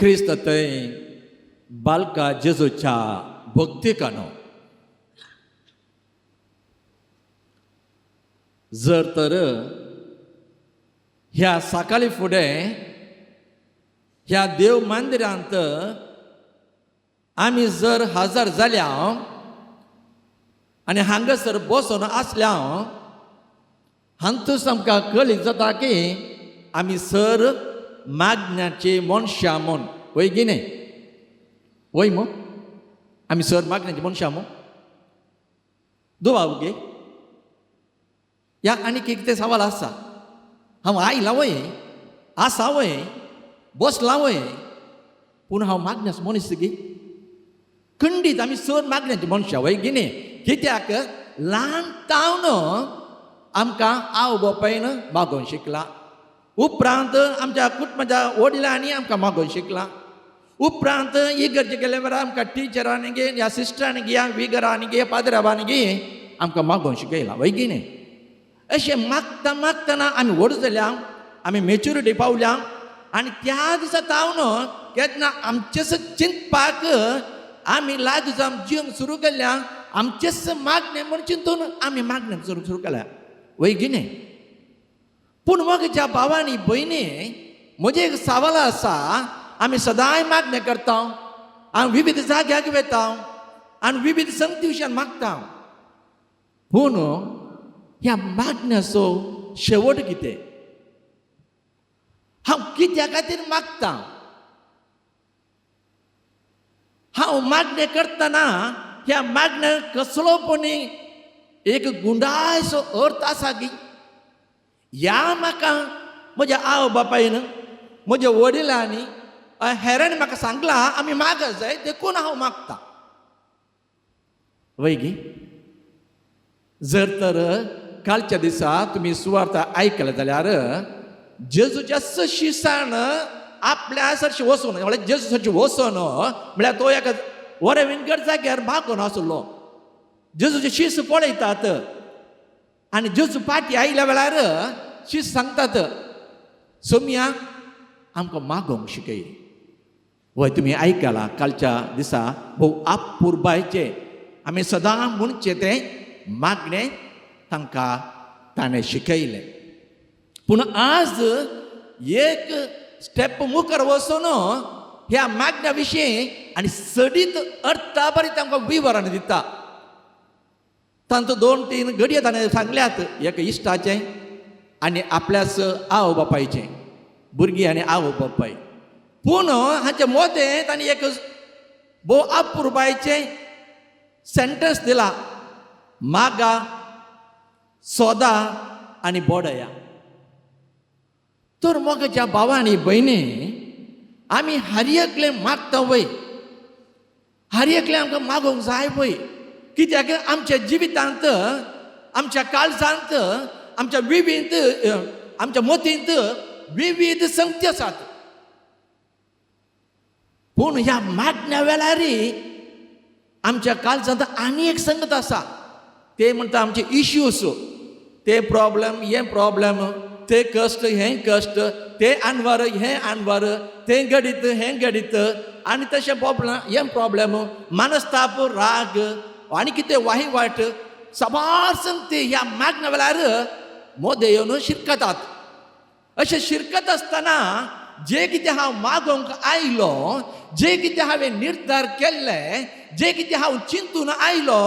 क्रिस्त थंय बालका जेजूच्या भक्तिकानो. जर तर ह्या सकाळी फुडें ह्या देव मंदिरांत आमी जर हजर जाल्या आनी हांगासर बसून आसल्या, हातूंत आमकां कळीत जाता की आमी सर मागण्याची मनशां म्हूण. वय गी न्ही? वय मू? आमी सर मागण्याची मनशां मू? दुबाव गे ह्या आनी कितें सवाल आसा. हांव आयलां वय, आसा वय, बसलां वय, पूण हांव मागण्याचो मनीस गी? खंडीत आमी सर मागण्याची मनशां वय गी न्ही? कित्याक ल्हान तावन आमकां आवय बापायन मागोवन शिकलां, उपरांत आमच्या कुटुंबाच्या वडिलांनी आमकां मागोवन शिकलां, उपरांत इगर्जे गेले वेळार आमकां टिचरांनी गे ह्या सिस्टरांनी गे, विगरांनी गे, पाद्राबांनी गे आमकां मागोवन शिकयलां वय गी न्ही? अशें मागता मागतना आमी व्हड जाल्या, आमी मेच्युरिटी पावल्या आनी त्या दिसा तावन केन्ना आमचेच चिंतपाक आमी लागीं जावन जिवंक सुरू केल्या, आमचेच मागणें म्हूण चिंतून आमी मागणें सुरू केल्या वय गी न्ही? पूण म्हज्या भावांनी भयणी, म्हजें एक सवाल आसा, आमी सदांय मागणें करता, आमी विविध जाग्याक वता आनी विविध संगती विशयान मागता, पूण ह्या मागण्याचो शेवट कितें? हांव कित्या खातीर मागता? हांव मागणें करतना ह्या मागण्याक कसलो पण एक गुंडायचो अर्थ आसा की ह्या म्हाका म्हज्या आवय बापायन, म्हज्या वडिलांनी, हेरांनी म्हाका सांगलां आमी मागत जाय, देखून हांव मागता. वय गी? जर तर कालच्या दिसा तुमी सुवार्थ आयकले जाल्यार जेजूच्या शिसान आपल्या सरशी वचून, म्हळ्यार जेजू सरशी वचून म्हळ्यार तो एका बरे विंगड जाग्यार मागून आसलो. जेजूचे शीस पळयतात आनी जेजू पाटी आयल्या वेळार शीस सांगतात, सोमया आमकां मागोवंक शिकय. वय तुमी आयकला कालच्या दिसा भोव आपुरबायचे आमी सदां म्हणचें तें मागणें तांकां ताणें शिकयलें. पूण आज एक स्टेप मुखार वचून ह्या मागण्या विशीं आनी सडीत अर्था बरी तांकां विवरण दिता. तांचो 2-3 घडये ताणें सांगल्यात, एक इश्टाचें आनी आपल्याच आवय बापायचें, भुरगीं आनी आवय बापाय. पूण हाचे मोदें ताणें एक भोव अपुरबायचें सेंटन्स दिला, मागा, सोदा आनी बोडया. तर म्हज्या भावा आनी भयणी, आमी हर एकले मागता वय, हर एकले आमकां मागोवंक जाय वय. कित्याक आमच्या जिवितांत, आमच्या काळजांत, आमच्या विवीध, आमच्या मतींत विवीध संगती आसात. पूण ह्या मागण्या वेळार आमच्या काळजांत आनी एक संगत आसा, ते म्हणटा आमचे इश्यूज, ते प्रॉब्लम, हे प्रॉब्लम, ते कश्ट, हें कश्ट, ते अनवर, हें अनवर, ते घडीत, हें घडीत, आनी तशें प्रॉब्लम, हें प्रॉब्लम, मनस्ताप, राग आनी कितें वाही वाट साबार संगती ह्या मागण्या वेळार मोदे येवन शिरकतात. अशें शिरकत आसतना जे कितें हांव मागोवंक आयलो, जे कितें हांवें निर्धार केल्ले, जे कितें हांव चिंतून आयलो,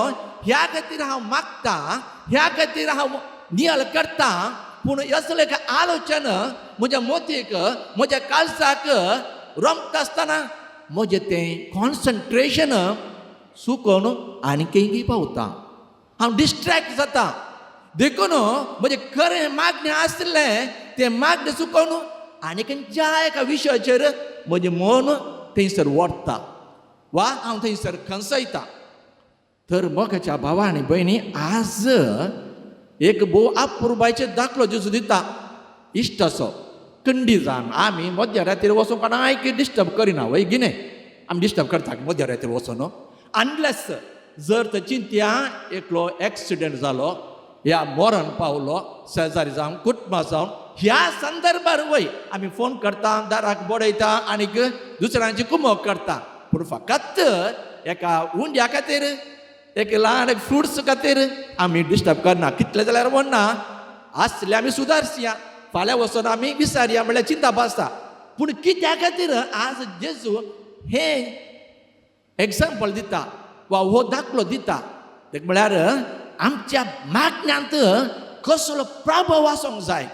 ह्या खातीर हांव मागता, ह्या खातीर हांव नियाळ करता. पूण असलें एक आलोचन म्हज्या मोतीक, म्हज्या काळजाक रमता आसतना म्हजें तें कॉन्सन्ट्रेशन चुकोवन आनी खंय पावता, हांव डिस्ट्रेक्ट जाता. देखून म्हजें खरें मागणें आसलें तें मागणें चुकोवन आनी खंयच्या एका विशयाचेर म्हजें मन थंयसर व्हरता वा हांव थंयसर खंसयता. तर मोगाच्या भावा आनी भयणी, आज एक भोव अपुरबायचो दाखलो जेजू दिता इश्टाचो. कंडी जावन आमी मध्य रातीर वचूंक कोणाक डिस्टर्ब करिना वय गी न्ही? आमी डिस्टर्ब करता मध्य रातीर वचून, अनलेस जर तर चिंतया एकलो एक्सिडंट जालो या मरण पावलो, शेजारी जावं, कुटुंबा जावं, ह्या संदर्भार वय आमी फोन करता, दाराक बडयता आनीक दुसऱ्यांची कुमोक करता. पूण फकत एका उंड्या खातीर, एक ल्हान फ्रुट्स खातीर आमी डिस्टर्ब करना. कितले जाल्यार म्हणना आसले आमी सुदारसया, फाल्यां वचून आमी विसारया म्हणल्यार चिंता आसता. पूण कित्या खातीर आज जेजू हें एग्जाम्पल दिता वा हो दाखलो दिता? तेक म्हळ्यार आमच्या मागण्यांत कसलो प्रभाव आसूंक जाय,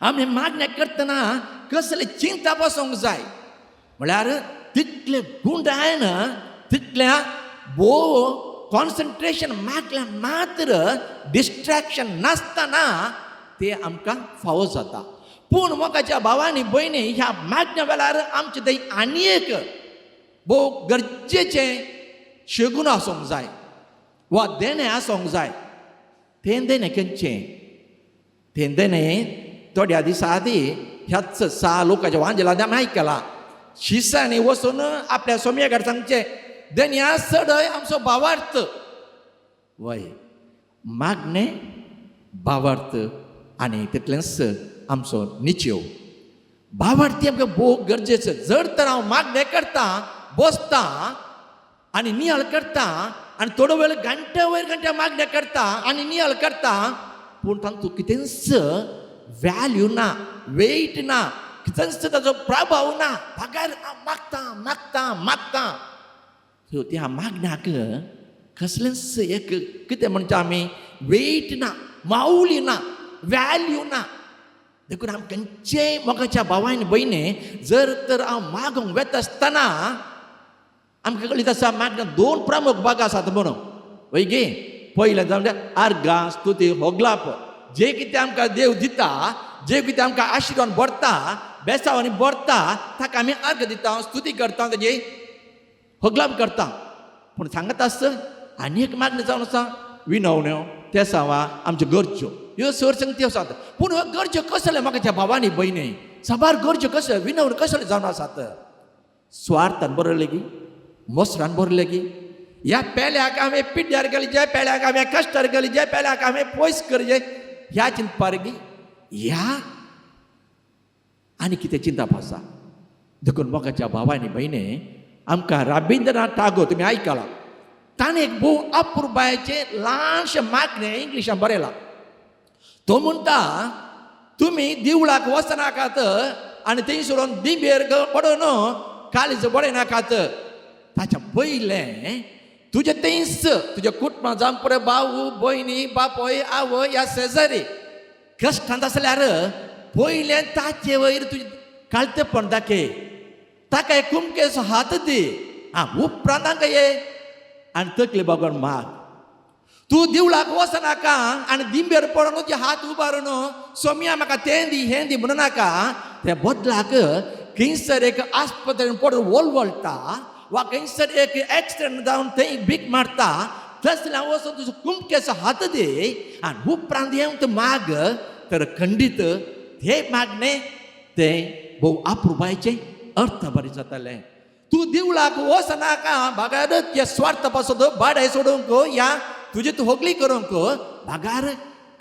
आमी मागण्या करतना कसले चिंता बसूंक जाय. म्हळ्यार तितले गुंडायन, तितल्या भोव कॉन्सन्ट्रेशन मागल्या मात्र डिस्ट्रॅक्शन नासतना ते आमकां फावो जाता. पूण मोगाच्या भावांनी भयणी, ह्या मागण्या वेळार आमचे थंय आनी एक भोव गरजेचें शेगूण आसूंक जाय वा देणें आसूंक जाय. तें देणें खंयचें? तें देणें थोड्या दिसा आदीं ह्याच सा लोकांच्या वांजेला आमी आयकलां. शिसांनी वचून आपल्या सोमये कडेन सांगचें, देणया चडय आमचो भावार्थ. वय, मागणें, भावार्थ आनी तितलेंच आमचो निचेव. भावार्थी आमकां भोव गरजेचो. जर तर हांव मागणें करता बसता आनी नियाळ करता आनी थोडो वेळ घंट्या वयर घंट्या मागणें करता आनी नियाळ करता, पूण तातूंत कितेंच व्हॅल्यू ना, वेट ना, कितेंच ताजो प्रभाव ना, बगैर हांव मागता मागता मागता. सो त्या मागण्याक कसलेंच एक कितें म्हणटा आमी वेट ना, माऊली ना, व्हॅल्यू ना. देखून आम खंयचेय मोगाच्या भावान भयणी, जर तर हांव मागूंक वेता आसतना आमकां कळीत आसा मागण्या दोन प्रमुख भाग आसात म्हणून. वय गे? पयलें जावन आर्गां, स्तुती, होगलाप. जे कितें आमकां देव दिता, जे कितें आमकां आशिर्वाद भरता, बेसांवांनी भरता, ताका आमी अर्घ दिता, स्तुती करता, ताजी होगलाप करता. पूण सांगत आस आनी एक मागणें जावन आसा विनवण्यो, तेसांवां, आमच्यो गरज्यो, ह्यो सर संगती आसात. पूण ह्यो गरज्यो कसल्यो म्हाका भावांनी भयणी? साबार गरज्यो कसल्यो, विनवण्यो कसल्यो जावन आसात? स्वार्थान बरयलें गी, मोसरान बरयलें गी, ह्या पेल्याक हांवें पिड्ड्यार गेली, ज्या पेल्याक हांवें कश्टार गेली, ज्या पेल्याक हांवें पयस करचे, ह्या चिंतपार गी, ह्या आनी कितें चिंतप आसा? देखून मोगाच्या भावांनी भयणी, आमकां रबिंद्रनाथ टागोर तुमी आयकला, ताणें एक भोव अपुरबायेचें ल्हानशें मागणें इंग्लिशान बरयलां. तो म्हणटा, तुमी दिवळाक वचनाकात आनी थंय सोडून दिंबेर पडून काळीज बडयनाकात. ताच्या पयलें तुजें थंयच तुज्या कुटुंबां जावं पुरो भाऊ, भयणी, बापोय, आवय ह्या शेजारी कश्टांत आसल्यार पयलें ताचे वयर तुजें काळतेपण दाखय, ताका एक कुमकेचो हात दी. आं, उपरांत हांगा ये आनी तकली बागोवन माग. तूं दिवळाक वचनाका आनी दिंबेर पडून तुजे हात उबारून सोमया म्हाका तें दी हें दी म्हणू नाका. त्या बदलाक खंयसर एक आस्पत्रेन पडून वळवळटा वा खंयसर एक एक्सिडंट जावन थंय भीक मारता, तसल्या वचून तुजो कुमकेचो हात दी आनी उपरांत येवन तूं माग, तर खंडीत हे मागणें तें भोव अपुरबायेचें, अर्थ बरें जातलें. तूं दिवळाक वचनाका बगार त्या स्वार्थ पासत बाडाय सोडूंक या तुजे तूं होगली करूंक, बगार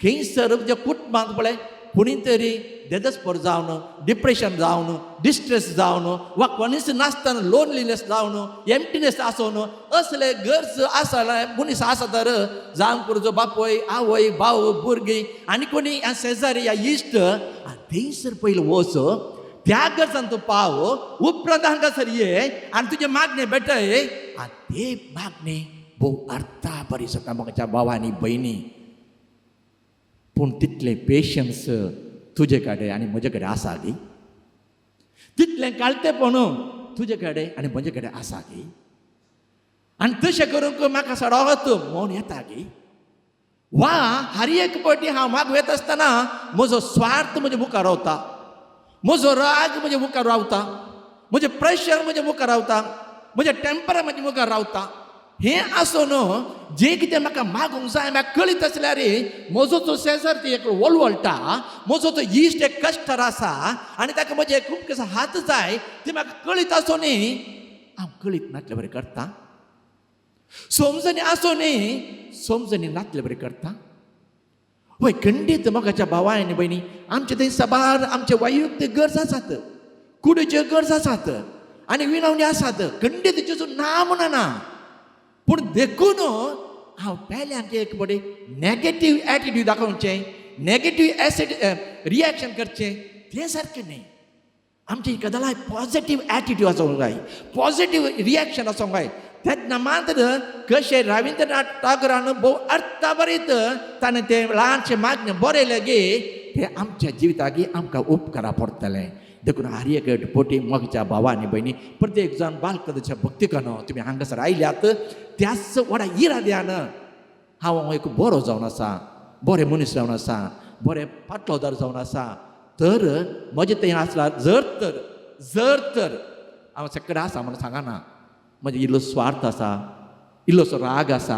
खंयसर तुज्या कुटुंबांत पळय कोणी तरी देदस्पर जावन, डिप्रेशन जावन, डिस्ट्रेस जावन वा कोणीच नासतना लोनलीनेस जावन, एम्प्टीनेस आसून असले गरज आसा मनीस आसा तर जावं पुरो बापूय, आवय, भाव, भुरगीं आनी कोणी ह्या शेजारी ह्या इश्ट, थंयसर पयलीं वच, त्या गरजान तूं पाव, उपरांत हांगासर ये आनी तुजें मागणें भेटय. आनी ते मागणें भोव अर्था बरी जाता म्हाज्या भावा आनी भयणी. पूण तितलें पेशन्स तुजे कडेन आनी म्हजे कडेन आसा गी? तितलें काळतेपण तुजे कडेन आनी म्हजे कडेन आसा गी? आनी तशें करूंक म्हाका सडत मन येता गी? वा हर एक पावटी हांव मागूं येता आसतना म्हजो स्वार्थ म्हजे मुखार रावता, म्हजो राग म्हजे मुखार रावता, म्हजें प्रेशर म्हजे मुखार रावता, म्हजें टेम्पर म्हजे मुखार रावता. हें आसून जें कितें म्हाका मागूंक जाय म्हाका कळीत आसल्यार म्हजो तो शेजार ती एक वळवळटा, म्हजो तो इश्ट एक कश्टर आसा आनी ताका म्हजे खूब कसो हात जाय, ती म्हाका कळीत आसूनय हांव कळीत नासले बरें करता. समजणी आसूनय समजणी नासले बरें करता. पळय खंडीत मोगाच्या भावा आनी भयणी, आमचे थंय साबार आमचे वैयक्तीक गरज आसात, कुडीच्यो गरज आसात आनी विनवणी आसात. खंडीत जेजू ना म्हणना, पूण देखून हांव पेल्यांक एक बडे नॅगेटीव एटिट्यूड दाखोवचें, नॅगेटीव एसिड रिएक्शन करचें, तें सारकें न्ही. आमची कदलाय पॉजिटीव एटिट्यूड आसूंक जाय, पॉजिटीव रिएक्शन आसूंक जाय. तेन्ना मात्र कशें रविंद्रनाथ टागोरान भोव अर्थाभरीत ताणें तें ल्हानशें मागणें बरयलें गे, तें आमच्या जिविताक आमकां उपकारा पडटलें. देखून हर एक पोटी मोगच्या भावा आनी भयणी, प्रत्येक जाण बालकदाच्या भक्तिकान तुमी हांगासर आयल्यात, त्याच व्हडा इराद्यान हांव एक बरो जावन आसा, बरें मनीस जावन आसा, बरें पाटलोदार जावन आसा, तर म्हजें थंय आसल्यार जर तर हांव सगळें आसा म्हणून सांगना, म्हजे इल्लो स्वार्थ आसा, इल्लोसो राग आसा,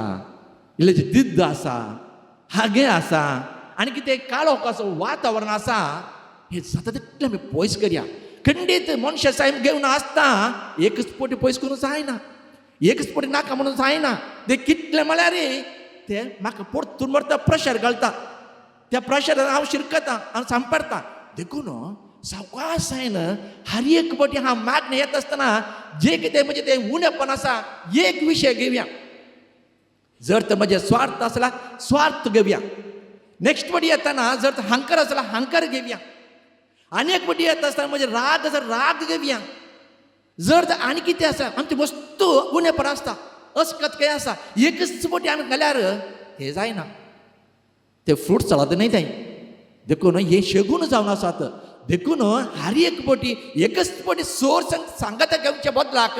इल्लेशें जिद्द आसा, हागें आसा आनी कितें काळोख असो वातावरण आसा, हें जाता तितलें आमी पयस करया. खंडीत मनशां सैम घेवन आसता, एकच पटी पयस करूंक जायना, एकच पटी नाका म्हणून जायना. ते कितलें म्हळ्यार ते म्हाका परतून मरता प्रेशर घालता, त्या प्रेशरान हांव शिरकता, हांव सांपडटा. देखून सावकासायन हर एक पटी हांव मागणें येता आसतना जे कितें म्हजें तें उणेपण आसा, एक विशय घेवया. जर तर म्हजें स्वार्थ आसला, स्वार्थ घेवया. नेक्स्ट पटी येताना जर तर हांकर आसला, हांकर घेवया. आनी एक पटी येता आसतना म्हजें राग आसा, राग घेवया. जर तर आनी कितें आसा, आमचें वस्तू उणेपण आसता, अस्कत खंय आसा, एकच पटी आमी घाल्यार हें जायना, ते फ्रूट चलत न्हय तें. देखून हे शेगून जावन आसात. देखून हर एक पटी एकच पटी सोर सांगता घेवच्या बदलाक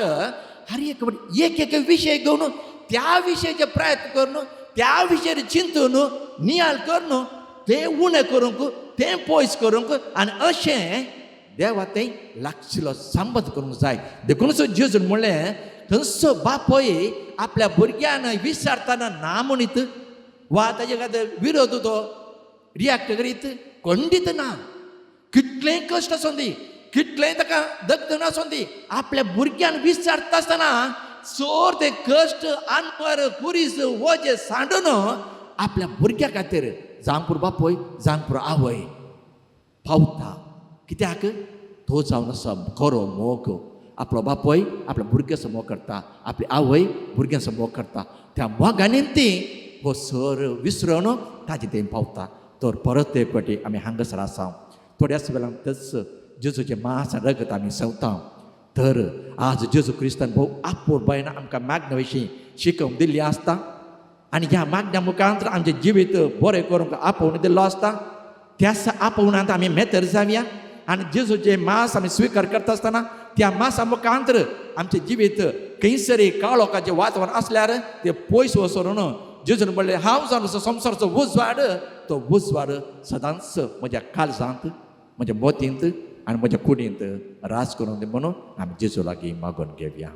हर एक पटी एक एक विशय घेवन त्या विशयाचे प्रयत्न करून, त्या विशयार चिंतून नियाळ करून तें उणें करूंक, तें पयस करूंक आनी अशें देवा तें लागशिल्लो संबंद करूंक जाय. देखूनच जेजून म्हणलें, खंयचो बापूय आपल्या भुरग्यान विचारतना ना म्हणीत वा ताजे खातीर विरोध तो रिएक्ट करीत खंडीत ना. कितलेंय कश्ट आसूं दी, कितलेंय ताका दगदग आसूं दी, आपल्या भुरग्यान विचारता आसतना सोर ते कश्ट आनवर कुरीस वजें सांडून आपल्या भुरग्या खातीर जांपूर बापूय, जांपूर आवय पावता. कित्याक तो जावन आसा खरो मोग. आपलो बापूय आपल्या भुरग्याचो मोग करता, आपली आवय भुरग्यांचो मोग करता, त्या मोगान ती हो सर विसरून ताजे तें पावता. तर परत एक फावटी आमी हांगासर आसा, थोड्याच वेळान तेच जेजूचें मांस आनी रगत आमी सेवता. तर आज जेजू क्रिस्तान भोव आपुलबायेन आमकां मागण्या विशीं शिकोवन दिल्ली आसता आनी ह्या मागण्या मुखांत आमचें जिवीत बरें करूंक आपोवणें दिल्लो आसता. त्याच आपोवण्यांत आमी मेतर जावया आनी जेजूचें मांस आमी स्विकार करता आसतना त्या मांसा मुखांतर आमचें जिवीत खंयसरी काळोखाचें वातावरण आसल्यार तें पयस वचून जेजून म्हणलें, हांव जावन संवसाराचो उजवाड, तो उजवाड सदांच म्हज्या काळजांत, म्हज्या मोतींत आनी म्हज्या कुडींत राज करून दी म्हणून आमी जेजू लागीं मागून घेवया.